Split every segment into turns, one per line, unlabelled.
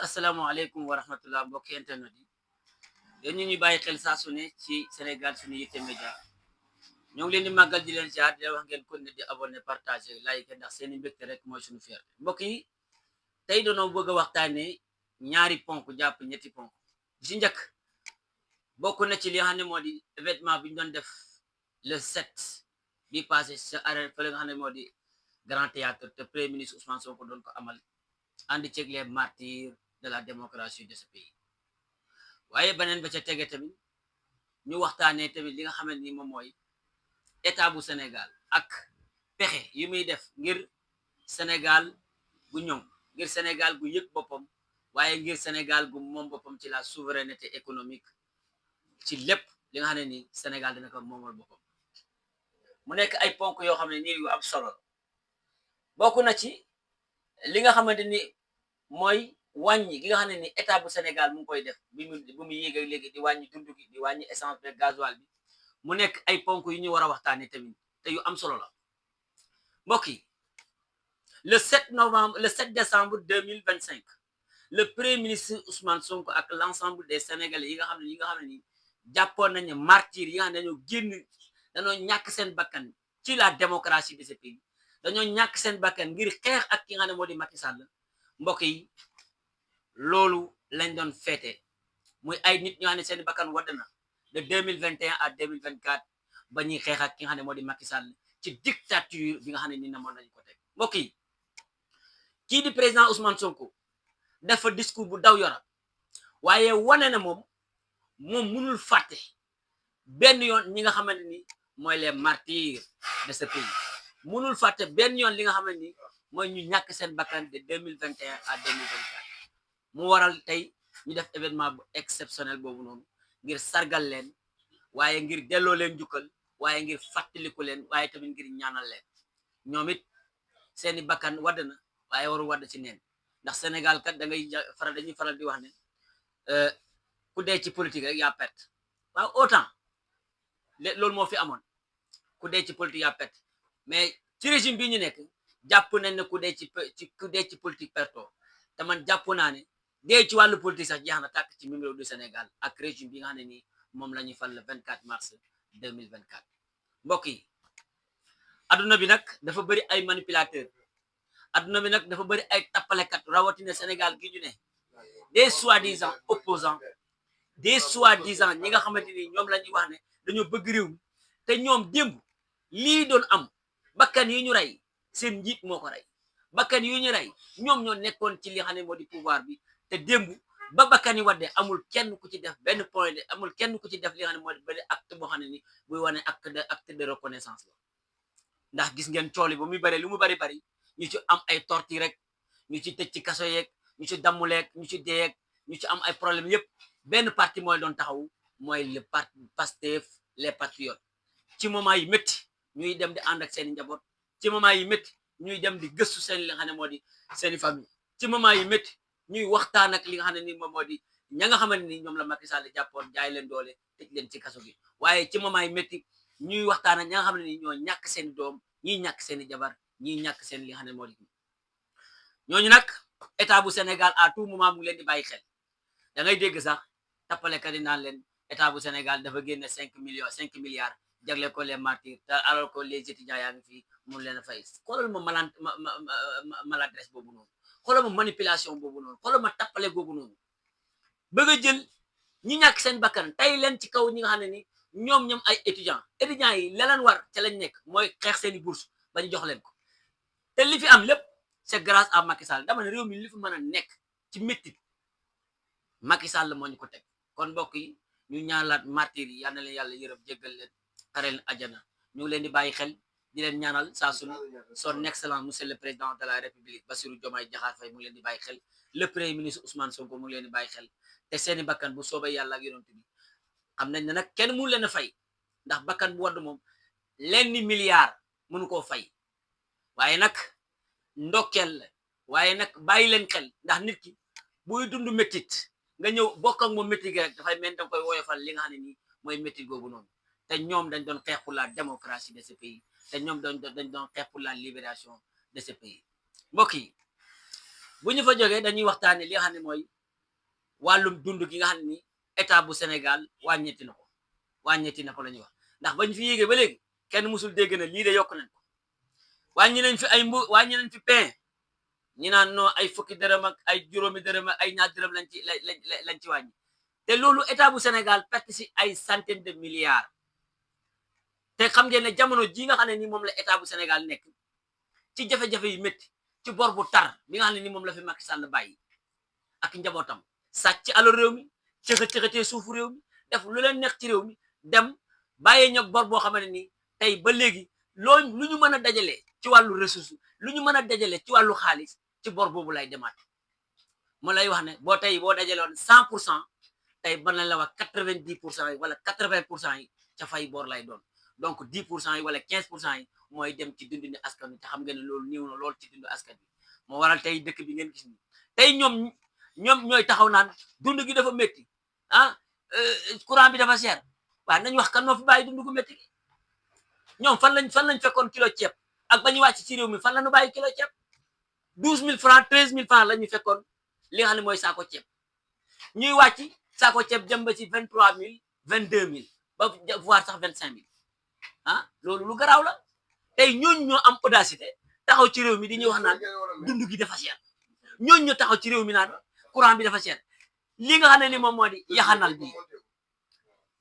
asalaamaaleykum wa rahmatullah mbokki internet yi yéen ñu ñuy bàyyi xel saa su ne ci Sénégal suñu yitte média ñoo ngi leen di màggal di leen ziar di leen wax ngeen kon ne di abonné partager like ndax seeni mbégte rek mooy suñu fierté mbokk yi tey doonoo bëgg a waxtaanee ñaari ponk jàpp ñetti ponk ci njëkk bokk na ci li nga xam ne moo di événement bi ñu doon def le 7 bi passé sa arène fële nga xam ne moo di Grand Théâtre te premier ministre Ousmane Sonko doon ko amal ànd ceeg les martyrs de la démocratie de ce pays waaye beneen ba ca tege tamit ñu waxtaanee tamit li nga xamante ni moom mooy état bu Sénégal ak pexe yu muy def ngir Sénégal gu ñoŋ ngir Sénégal gu yëg boppam waaye ngir Sénégal gu moom boppam ci la souveraineté économique ci lépp li nga xam ne ni Sénégal dina ko moomal boppam mu nekk ay ponk yoo xam ne nii yu am solo bokk na ci li nga xamante ni mooy wàññi gi nga xam ne ni état bu Sénégal mu ngi koy def bu mu yéeg léegi di wàññi dund gi di wàññi essence bi gasoil bi mu nekk ay ponk yu ñu war a waxtaanee tamit te yu am solo la mbokk yi le 7 décembre 2025 le premier ministre Ousmane Sonko ak l'ensemble des Sénégalais yi nga xam ne ni jàppoon nañu martyr yi nga xam ne dañoo génn dañoo ñàkk seen bakkan ci la démocratie de ce pays dañoo ñàkk seen bakkan ngir xeex ak ki nga xam ne moo di Macky Sall mbokk yi loolu lañ doon feete muy ay nit ñoo xam ne seen bakkan wadd na de 2021 à 2024 ba ñuy xeex ak ki nga xam ne moo di Macky Sall ci dictature bi nga xam ne ni namoon nañu ko teg mbokk yi kii di président Ousmane Sonko dafa discours bu daw yora waaye wane na moom mënul fàtte benn yoon ñi nga xamante ni mooy les martyrs de ce pays mënul fàtte benn yoon li nga xamante ni mooy ñu ñàkk seen bakkan de 2021 à 2024 mu waral tey ñu def événement bu exceptionnel boobu noonu ngir sargal leen waaye ngir delloo leen jukkal waaye ngir fàttaliku leen waaye tamit ngir ñaanal leen ñoom it seeni bakkan wadd na waaye waru wadd ci neen ndax Sénégal kat dañuy faral di wax ne ku dee ci politique rek yaa perte waaw autant loolu moo fi amoon ku dee ci politique yaa perte mais ci régime bi ñu nekk jàpp nañ ne ku dee ci politique perto te man jàpp naa ne dee ci wàllu politique sax jeex na tàkk ci mim réew du Sénégal ak régime bi nga xam ne nii moom la ñuy fal le 24 mars 2024 mbokk yi adduna bi nag dafa bëri ay manipulateur adduna bi nag dafa bëri ay tappalekat rawatina Sénégal gi ñu ne des soi-disant opposants des soi-disant ñi nga xamante ni ñoom la ñuy wax ne dañoo bëgg réew mi te ñoom démb lii doon am bakkan yi ñu rey seen njiit moo ko rey bakkan yi ñu rey ñoom ñoo nekkoon ci li xam ne moo di pouvoir bi te démb ba bakkan yi wadde amul kenn ku ci def benn point de amul kenn ku ci def li nga xam ne moo di benn acte boo xam ne ni buy wane acte de reconnaissance la ndax gis ngeen cool yi ba muy bari lu mu bari ñu ci am ay torti rek ñu ci tëj ci kaso yeeg ñu ci dammuleeg ñu ci deyeeg ñu ci am ay problème yëpp benn parti mooy doon taxaw mooy le parti Pastef les patriotes ci moment yi métti ñuy dem di ànd ak seeni njaboot ci moment yi métti ñuy dem di gëstu seen li nga xam ne moo di seeni famille ci moment yi métti ñuy waxtaan ak li nga xam ne ni moom moo di ña nga xamante ni ñoom la Macky Sall jàppoon jaay leen doole tëj leen ci kaso gi waaye ci moment yi métti ñuy waxtaan ak ña nga xam ne ni ñoo ñàkk seeni doom ñiy ñàkk seeni jabar ñiy ñàkk seen li nga xam ne moo di ñooñu nag état bu Sénégal à tout moment mu ngi leen di bàyyi xel da ngay dégg sax tappalekat yi naan leen état bu Sénégal dafa génne 5 milliards jagle ko les martyrs te alors que les étudiants yaa ngi fii mun leen a fay xoolal ma maladresse boobu noonu xoolal ma manipulation boobu noonu xoolal ma tappale boobu noonu bëgg a jël ñi ñàkk seen bakkan tey leen ci kaw ñi nga xam ne ni ñoom ay étudiants yi leen war ca lañ nekk mooy xeex seeni bourse ba ñu jox leen ko te li fi am lépp c'est grâce à Macky Sall dama ne réew mi li fi mën a nekk ci métti Macky Sall moo ñu ko teg kon mbokk yi ñu ñaanalaat martyr yi yal na leen yàlla yërëm jéggal leen xare leen ajana ñu ngi leen di bàyyi xel di leen ñaanal saa su ne son excellence monsieur le président de la république Bassirou Diomaye Diakhar Faye mu ngi leen di bàyyi xel le premier ministre Ousmane Sonko mu ngi leen di bàyyi xel te seeni bakkan bu soobee yàlla ak yonent bi xam nañ ne nag kenn mënu leen a fay ndax bakkan bu wadd moom leen ni milliard mënu koo fay waaye nag ndokkeel la waaye nag bàyyi leen xel ndax nit ki buy dund méttit nga ñëw bokk ak moom méttit gi rek dafay mel danga koy woyofal li nga xam ne nii mooy méttit googu noonu te ñoom dañ doon xeex pour la démocratie de ce pays te ñoom dañ doon xeex pour la libération de ce pays mbokk yi bu ñu fa jógee dañuy waxtaane li nga xam ne mooy wàllum dund gi nga xam ne ni état bu Sénégal wàññeeti na ko la ñuy wax ndax bañ fi yéegee ba léegi kenn musul dégg na lii de yokk nañ ko wàññi nañ fi ay wàññi nañ fi pain ñi naan non ay fukki dërëm ak ay juróomi dërëm ak ay ñaar dërëm lañ ci wàññi te loolu état bu Sénégal perte si ay centaine de milliards te xam ngeen ne jamono ji nga xam ne ni moom la état bu Sénégal nekk ci jafe-jafe yi métti ci bor bu tar bi nga xam ne ni moom la fi Macky Sall bàyyi ak njabootam sàcc alal réew mi cëxat-cëxatee suufu réew mi def lu leen neex ci réew mi dem bàyyee ñog bor boo xamante ni tey ba léegi loolu lu ñu mën a dajale ci wàllu ressource lu ñu mën a dajale ci wàllu xaalis ci bor boobu lay demaat mu lay wax ne boo dajaloon 100% tey ban lañ la wax 90% yi wala 80% yi ca fay bor lay doon donc 10% yi wala 15% yi mooy dem ci dundu askan wi te xam nga ne loolu néew na lool ci dundu askan bi moo waral tey dëkk bi ngeen gis ni tey ñoom ñooy taxaw naan dund gi dafa métti courant bi dafa cher waaye nañ wax kan moo fi bàyyi dund gu métti gi ñoom fan lañ fekkoon kilo ceeb ak ba ñu wàcc ci réew mi fan la ñu bàyyi kilo ceeb 12000 francs 13000 francs la ñu fekkoon li nga xam ne mooy saako ceeb ñuy wàcc saako ceeb jëm ba ci 23000 22000 ba voire sax 25000 loolu lu garaaw la tey ñooñu ñoo am audacité taxaw ci réew mi di ñuy wax naan dund gi dafa cher ñooñu ñoo taxaw ci réew mi naan courant bi dafa cher li nga xam ne ni moom moo di yaxanal bi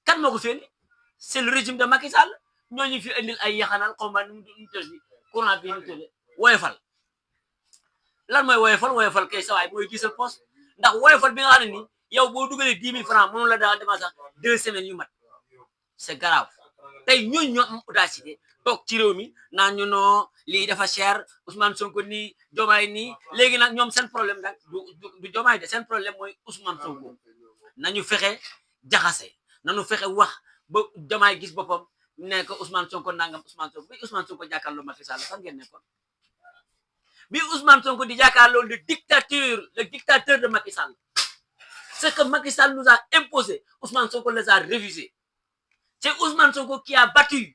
kan moo ko fi indi c'est le régime de Macky Sall ñooñu fi indil ay yaxanal xaw ma nu mu tëdd courant bi nu tëdd woyofal lan mooy woyofal kay sa waay mooy gisal poste ndax woyofal bi nga xam ne ni yow boo dugalee 10 000 francs mënu la daal dema sax 2 semaines yu mat c'est grave tey ñooñu ñoo am audacité toog ci réew mi naan ñu noo lii dafa cher Ousmane Sonko nii Diomaye nii léegi nag ñoom seen problème nag du Diomaye de seen problème mooy Ousmane Sonko nañu fexe jaxase nañu fexe wax ba Diomaye gis boppam ne ko Ousmane Sonko nangam Ousmane Sonko bi Ousmane Sonko jàkkaarloo Macky Sall fan ngeen nekkoon bi Ousmane Sonko di jàkkaarloo le dictateur de Macky Sall ce que Macky Sall nous a imposé Ousmane Sonko les a refusé. C'est Ousmane Sonko qui a battu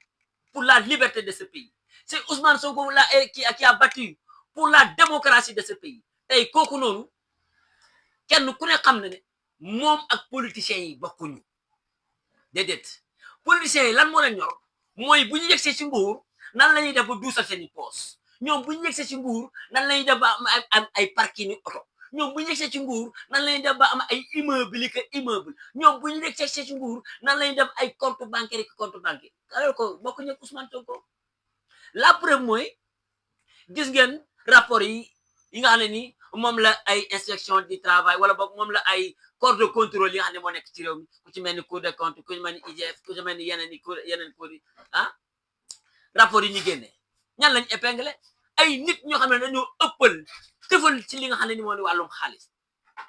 pour la liberté de ce pays. C'est Ousmane Sonko qui a battu pour la démocratie de ce pays. Tey kooku noonu kenn ku ne xam na ne moom ak politiciens yi bokkuñu déedéet politiciens yi lan moo leen ñor mooy bu ñu yegsee ci nguur nan la ñuy def ba duusal seeni poos ñoom bu ñu yegsee ci nguur nan la ñuy def ba am ay parking ni oto ñoom bu ñu yegsee ci nguur nan la ñuy def ba am ay immeuble ñoom bu ñu yegsee ci nguur nan la ñuy def ay compte bancaire alors que bokkuñu ak Ousmane Sonko la preuve mooy gis ngeen rapport yi nga xam ne ni moom la ay inspection du travail wala boog moom la ay corps de contrôle yi nga xam ne moo nekk ci réew mi ku ci mel ni cour des comptes ku ci mel ni IGF ku ci mel ni yeneen cour yi rapport yi ñu génne ñan lañ épinglé ay nit ñoo xam ne dañoo ëppal tëfal ci li nga xam ne ni moo di wàllum xaalis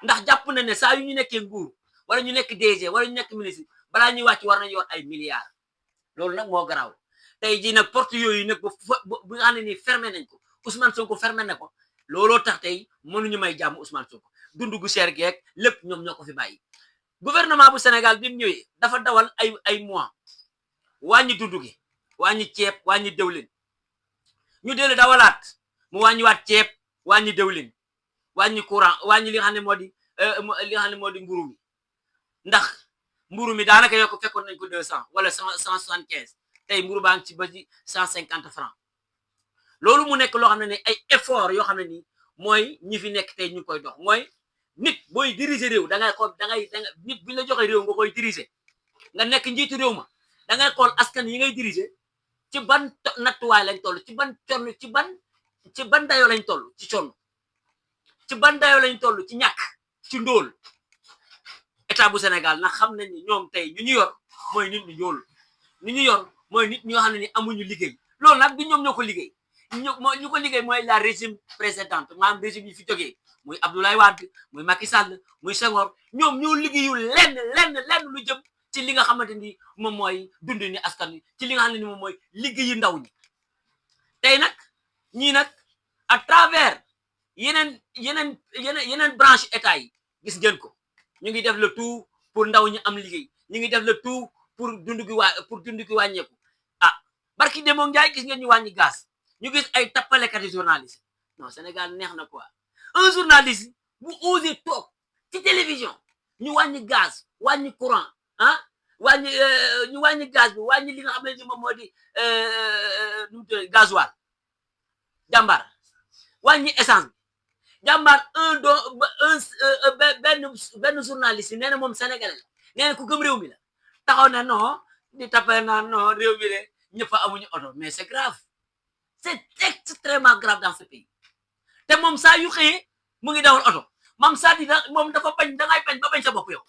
ndax jàpp na ne saa yu ñu nekkee nguur wala ñu nekk DG wala ñu nekk ministre balaa ñuy wàcc war nañu yor ay milliards loolu nag moo garaaw tey jii nag porte yooyu nag bu nga xam ne nii fermé nañ ko Ousmane Sonko fermé na ko looloo tax tey mënuñu may jàmm Ousmane Sonko dundu gu cher geek lépp ñoom ñoo ko fi bàyyi gouvernement bu Sénégal bi mu ñëwee dafa dawal ay mois wàññi dundu gi wàññi ceeb wàññi dëwlin ñu dele dawalaat mu wàññiwaat ceeb wàññi dëwlin wàññi courant wàññi li nga xam ne moo di mburu mi ndax mburu mi daanaka yokk fekkoon nañ ko 200 wala 175 tey mburu baa ngi ci ba ci 150 francs loolu mu nekk loo xam ne ni ay effort yoo xam ne nii mooy ñi fi nekk tey ñu ngi koy dox mooy nit booy diriger réew da ngay xool nit bu ñu la joxee réew nga koy diriger nga nekk njiitu réew ma da ngay xool askan yi ngay diriger ci ban nattuwaay lañ toll ci ban conn ci ban dayoo lañ toll ci conn ci ban dayoo lañ toll ci ñàkk ci ndóol état bu Sénégal nag xam nañ ni ñoom tey ñu yor mooy nit ñu ñóol ñu yor mooy nit ñoo xam ne ni amuñu liggéey loolu nag du ñoom ñoo ko liggéey ñu ko liggéey mooy la régime précédente maanaam régime yi fi jógee muy Abdoulaye Wade muy Macky Sall muy Senghor ñoom ñoo liggéeyu lenn lu jëm ci li nga xamante ni moom mooy dund ni askan wi ci li nga xam ne ni moom mooy liggéeyu ndaw ñi tey nag ñii nag à travers yeneen branche état yi gis ngeen ko ñu ngi def le tout pour ndaw ñi am liggéey ñu ngi def le tout pour dund gi wàññeeku barki demoo Njaay gis ngeen ñu wàññi gaz ñu gis ay tappalekat yi journaliste non Sénégal neex na quoi un journaliste bu osé toog ci télévision ñu wàññi gaz wàññi courant ah wàññi ñu wàññi gaz bi wàññi li nga xam ne ni moom moo di nu mu tudd gasoil jàmbaar wàññi essence bi jàmbaar benn journaliste yi nee na moom sénégalais la nee na ku gëm réew mi la taxaw na non di tapé na non réew mi de ñëpp amuñu oto mais c'est grave c'est extrêmement grave dans ce pays te moom saa yu xëyee mu ngi dawal oto moom saa di moom dafa bañ da ngay bañ ba bañ sa bopp yow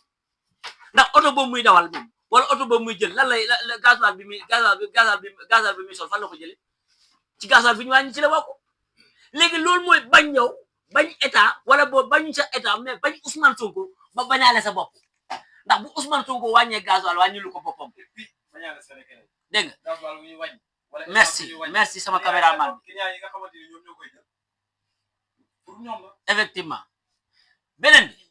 ndax oto boobu muy dawal moom wala oto boobu muy jël lan lay gasoil bi muy sol fan la ko jëlee ci gasoil bi ñu wàññi ci la bokk léegi loolu mooy bañ yow bañ état wala boo bañ sa état mais bañ Ousmane Sonko ba bañaale sa bopp ndax bu Ousmane Sonko wàññee gasoil wàññi lu ko boppam dégg nga merci sama caméraman effectivement beneen bi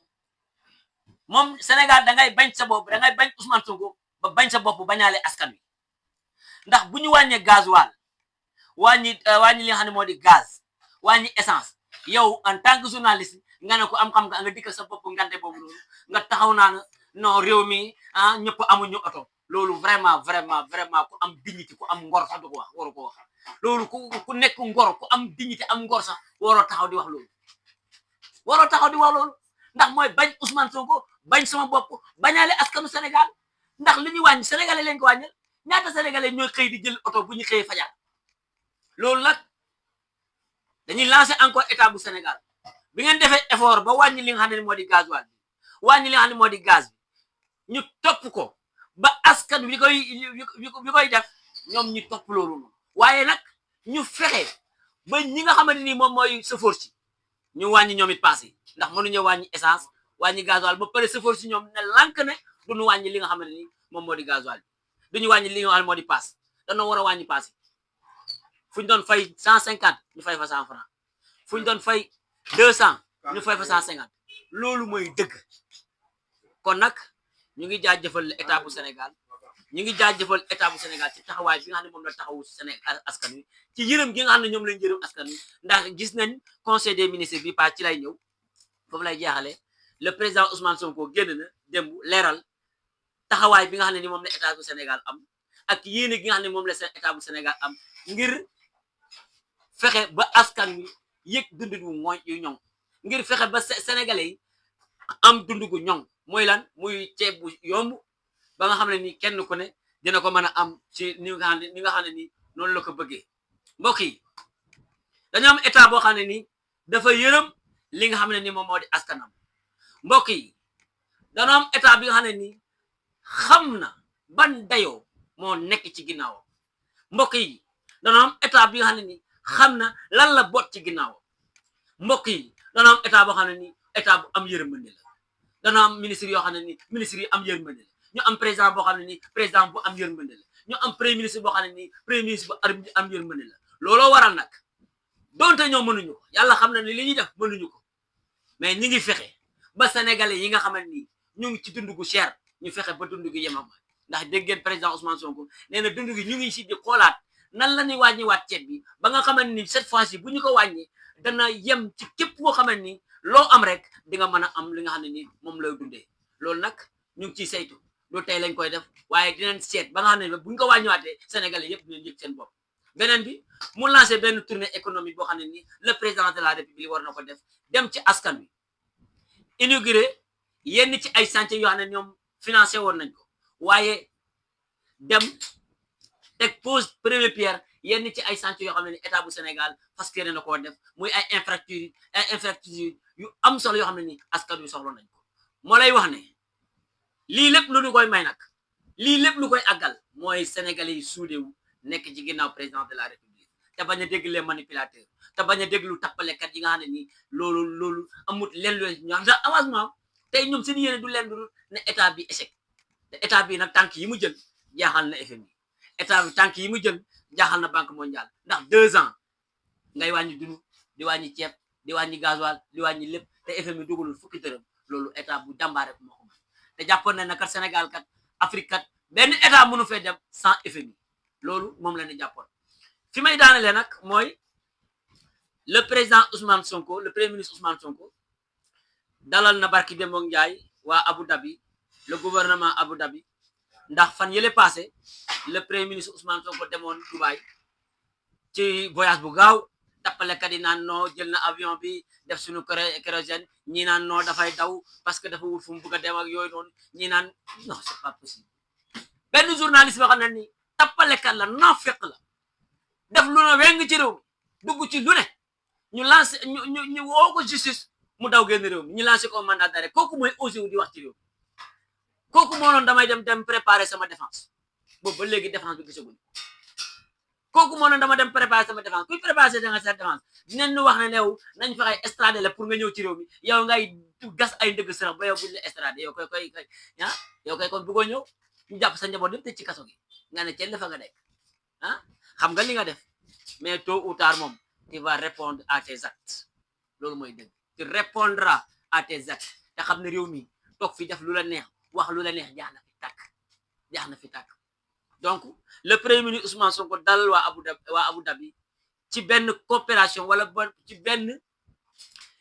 moom Sénégal da ngay bañ sa bopp da ngay bañ Ousmane Sonko ba bañ sa bopp bañaale askan wi ndax bu ñu wàññee gasoil wàññi li nga xam ne moo di gaz wàññi essence yow en tant que journaliste nga ne ko am xam nga dikkal sa bopp ngante boobu loolu nga taxaw naa non réew mi ñëpp amuñu oto loolu vraiment ku am dignité ku am ngor sax du ko wax waru ko wax loolu ku nekk ngor ku am dignité am ngor sax waroo taxaw di wax loolu ndax mooy bañ Ousmane Sonko bañ sama bopp bañaale askanu Sénégal ndax li ñuy wàññi sénégalais leen ko wàññal ñaata sénégalais ñooy xëy di jël oto bu ñu xëyee fajar loolu nag dañuy lancer encore état bu Sénégal bi ngeen defee effort ba wàññi li nga xam ne moo di gasoil bi wàññi li nga xam ne moo di gaz bi ñu topp ko ba askan wi koy def ñoom ñu topp loolu waaye nag ñu fexe ba ñi nga xamante ni moom mooy chauffeur si ñu wàññi ñoom it paas yi ndax mënuñu wàññi essence wàññi gasoil ba pare chauffeur si ñoom ne lànk ne duñu wàññi li nga xamante ni moom moo di gasoil bi duñu wàññi li nga xam ne moo di paas dañoo war a wàññi paas yi fu ñu doon fay 150 ñu fay fa 100 francs fu ñu doon fay 200 ñu fay fa 150 loolu mooy dëgg kon nag ñu ngi jaajëfal état bu Sénégal ci taxawaay bi nga xam ne moom la taxawu Sénégal askan wi ci yërëm gi nga xam ne ñoom lañ yërëm askan wi ndax gis nañ conseil des ministres bi ci lay ñëw foofu lay jeexale le président Ousmane Sonko génn na démb leeral taxawaay bi nga xam ne ni moom la état bu Sénégal am ak yéene gi nga xam ne moom la seen état bu Sénégal am ngir fexe ba askan wi yëg dund gu mooy yu ñoŋ ngir fexe ba sénégalais yi am dund gu ñoŋ mooy lan muy ceeb bu yomb ba nga xam ne ni kenn ku ne dina ko mën a am ci ni nga xam ne ni noonu la ko bëggee mbokk yi dañoo am état boo xam ne ni dafa yërëm li nga xam ne ni moom moo di askanam mbokk yi dañoo am état bi nga xam ne ni xam na ban dayoo moo nekk ci ginnaaw mbokk yi dañoo am état bi nga xam ne ni xam na lan la bot ci ginnaaw mbokk yi dañoo am état boo xam ne ni état bu am yërmande la dañoo am ministre yoo xam ne ni ministre yi am yërmande la ñu am président boo xam ne ni président bu am yërmande la ñu am premier ministre boo xam ne ni premier ministre bu am yërmande la looloo waral nag donte ñoo mënuñu ko yàlla xam na ne li ñuy def mënuñu ko mais ñi ngi fexe ba sénégalais yi nga xamante ni ñu ngi ci dund gu cher ñu fexe ba dund gi yemam ndax dégg ngeen président Ousmane Sonko nee na dund gi ñu ngi si di xoolaat nan la ñuy wàññiwaat ceeb bi ba nga xamante ni cette fois-ci bu ñu ko wàññi dana yem ci képp koo xamante ni loo am rek di nga mën a am li nga xam ne ni moom lay dundee loolu nag ñu ngi ciy saytu loolu tey lañ koy def waaye dinañ seet ba nga xam ne bu ñu ko wàññiwaatee sénégalais yëpp dinañ yëg seen bopp beneen bi mu lancé benn tournée économique boo xam ne ni le président de la république war na ko def dem ci askan wi inauguré yenn ci ay chantier yoo xam ne ñoom financé woon nañ ko waaye dem teg pose première pierre yenn ci ay chantier yoo xam ne ni état bu Sénégal fas yéene na koo def muy ay infrastructure yu am solo yoo xam ne ni askan wi soxla nañ ko moo lay wax ne lii lépp lu ñu koy may nag lii lépp lu koy àggal mooy sénégalais yi suudewu nekk ci ginnaaw président de la république te bañ a dégg les manipulateurs te bañ a déglu tappalekat yi nga xam ne nii loolu amut leen lu ñu ndax avancement tey ñoom seen yéene du leen dul ne état bi échec te état bi nag tànk yi mu jël jaaxal na FMI état bi tànk yi mu jël jaaxal na banque mondiale ndax 2 ans ngay wàññi dund di wàññi ceeb di wàññi gasoil di wàññi lépp te FMI dugalul fukki dërëm loolu état bu jàmbaare moo ko mën te jàppoon na ne kat Sénégal kat Afrique kat benn état mënu fee dem sans FMI loolu moom la ñu jàppoon fi may daanelee nag mooy le président Ousmane Sonko, le premier ministre Ousmane Sonko dalal na barki Demba Ndiaye waa Abu Dhabi, le gouvernement Abu Dhabi, ndax fan yële passé le premier ministre Ousmane Sonko demoon Dubaï ci voyage bu gaaw tappalekat yi naan non jël na avion bi def suñu kérosène ñi naan non dafay daw parce que dafa wut fu mu bëgg a dem ak yooyu noonu ñi naan non c'est pas possible. benn journaliste boo xam ne ni tappalekat la naafeq la def lu ne weng ci réew mi dugg ci lu ne ñu lancé ñu woo ko justice mu daw génn réew mi ñu lancé ko mandat d'arrêt kooku mooy osé wu di wax ci réew mi kooku moo noon damay dem préparer sama défense boobu ba léegi défense bi gisaguñ kooku moo noon dama dem préparer sama défense kuy préparer sa défense dinañ ñu wax ne new nañ fexe extrader la pour nga ñëw ci réew mi yow ngay gas ay ndëgg sarax ba yow buñ la extrader yow koy yow koy kon bëggoo ñëw ñu jàpp sa njaboot yëpp tëj ci kaso gi nga ne cel fa nga nekk xam nga li nga def mais tôt ou tard moom tu vas répondre à tes actes loolu mooy dëgg tu répondras à tes actes te xam ne réew mi toog fi def lu la neex wax lu la neex jaax na fi tàkk donc le premier ministre Ousmane Sonko dalal waa Abu Dhabi ci benn coopération wala ci benn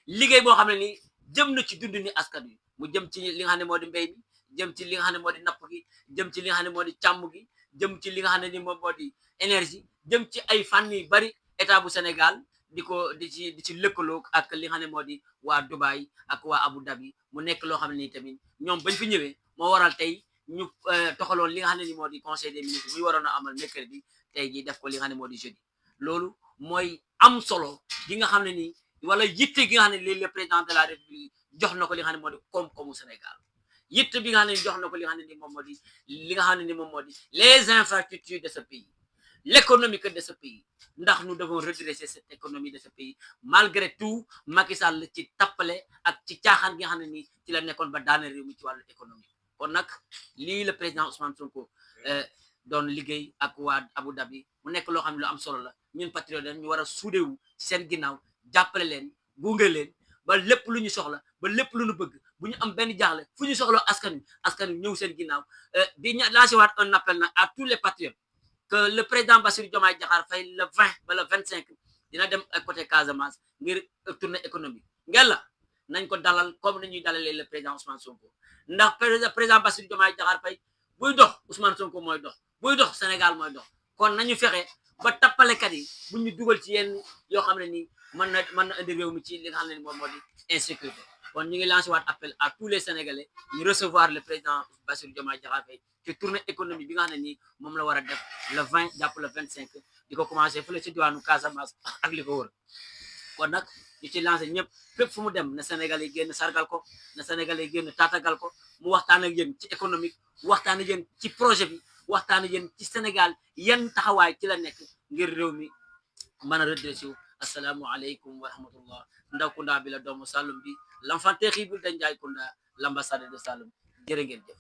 liggéey boo xam ne ni jëm na ci dund ni askan wi mu jëm ci li nga xam ne moo di mbéy mi jëm ci li nga xam ne moo di napp gi jëm ci li nga xam ne moo di càmm gi jëm ci li nga xam ne ni moom moo di énergie jëm ci ay fànn yu bari état bu Sénégal di ci lëkkaloo ak li nga xam ne moo di waa Dubaï ak waa Abu Dhabi mu nekk loo xam ne ni tamit ñoom bañ fi ñëwee moo waral tey ñu toxaloon li nga xam ne ni moo di conseil des ministres muy waroon a amal mercredi tey ji def ko li nga xam ne moo di jeudi loolu mooy am solo gi nga xam ne ni wala yitte gi nga xam ne lii le président de la république jox na ko li nga xam ne moo di koom-koomu Sénégal yitte bi nga xam ne jox na ko li nga xam ne ni moom moo di li nga xam ne ni moom moo di les infrastructures de ce pays l'économique de ce pays ndax nous devons redresser cette économie de ce pays malgré tout Macky Sall ci tappale ak ci caaxaan gi nga xam ne ni ci la nekkoon ba daana réew mi ci wàllu économie kon nag lii le président Ousmane Sonko doon liggéey ak waa Abu Dhabi mu nekk loo xam ne lu am solo la ñun patriote ñu war a suudewu ci seen ginnaaw jàppale leen gunge leen ba lépp lu ñu soxla ba lépp lu ñu bëgg bu ñu am benn jaaxle fu ñu soxla askan wi ñëw seen ginnaaw di lancé waat un appel nag à tous les patriotes que le président Bassirou Diomaye Diakhar Faye le 20 ba le 25 dina dem côté Casamance ngir tournée économique ngeen la nañ ko dalal comme ni ñuy dalalee le président Ousmane Sonko ndax président Bassirou Diomaye Diakhar Faye buy dox Ousmane Sonko mooy dox buy dox Sénégal mooy dox kon nañu fexe ba tappalekat yi bu ñu dugal ci yenn yoo xam ne nii mën na indi réew mi ci li nga xam ne ni moom moo di insécurité kon ñu ngi lancé waat appel à tous les Sénégalais ñu recevoir le président Bassirou Diomaye Diakhar Faye ci tournée économique bi nga xam ne nii moom la war a def le 20 jàpp le 25 di ko commencé fële ci diwaanu Casamance ak li ko wër kon nag ñu ci lancé ñëpp fépp fu mu dem na Sénégalais yi génn sargal ko na Sénégalais yi génn tatagal ko mu waxtaan ak yéen ci économique waxtaan ak yéen ci projet bi waxtaan ak yéen ci Sénégal yan taxawaay ci la nekk ngir réew mi mën a redressé wu asalaamualeykum wa rahmatullah ndaw kunda bi la doomu Saloum bi l'enfant terrible de Ndiaye Kounda l'ambassadeur de Saloum jërë ngeen jëf